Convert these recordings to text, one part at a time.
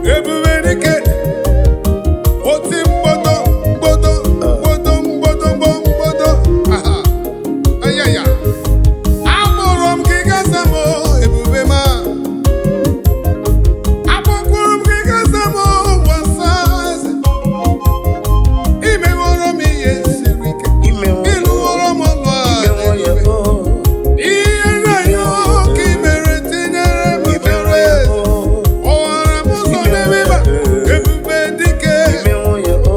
Ebube dike, oti mgbodo mgbodo mgbodo mgbodo mgbodo. Aha, ayaya. Akpọrọ m gị gaza m, ebube ma. Akpọkwuru m gị gaza m, gbasa eze. Imeworo m ihe siri ike. Imewo. Ịlụworo m ọlụ a. Imewo ya ebube. o. Ihe nrayo ka i mere tinyere m Imewo chere ya eze. o. Ọwara m ụzọ n'ebe ịba. Ebube dike. Imewo ya o.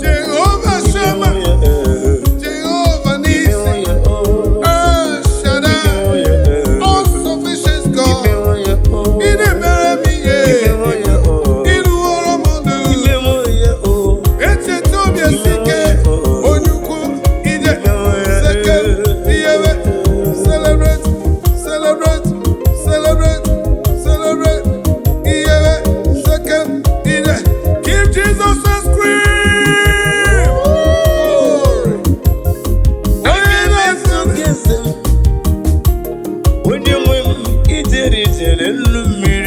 Jehova Shama. Imewo ya e. Jehova Imewo Nisi. ya o. El Shaddai. Imewo ya e. All sufficient God. Imewo ya o. Ị na-emere m ihe. Imewo ya o. Ịrụworo m ọlụ. Imewo ya o. Echeta obi esike. Onye ukwu ije. Seke. Iyebe. Celebrate. Celebrate. Celebrate. Celebrate. Iyebe. Seke. Ije. Give Jesus a scream. Glory. Onye na-eso Onye nwe m, ijere ijere nnu mmiri.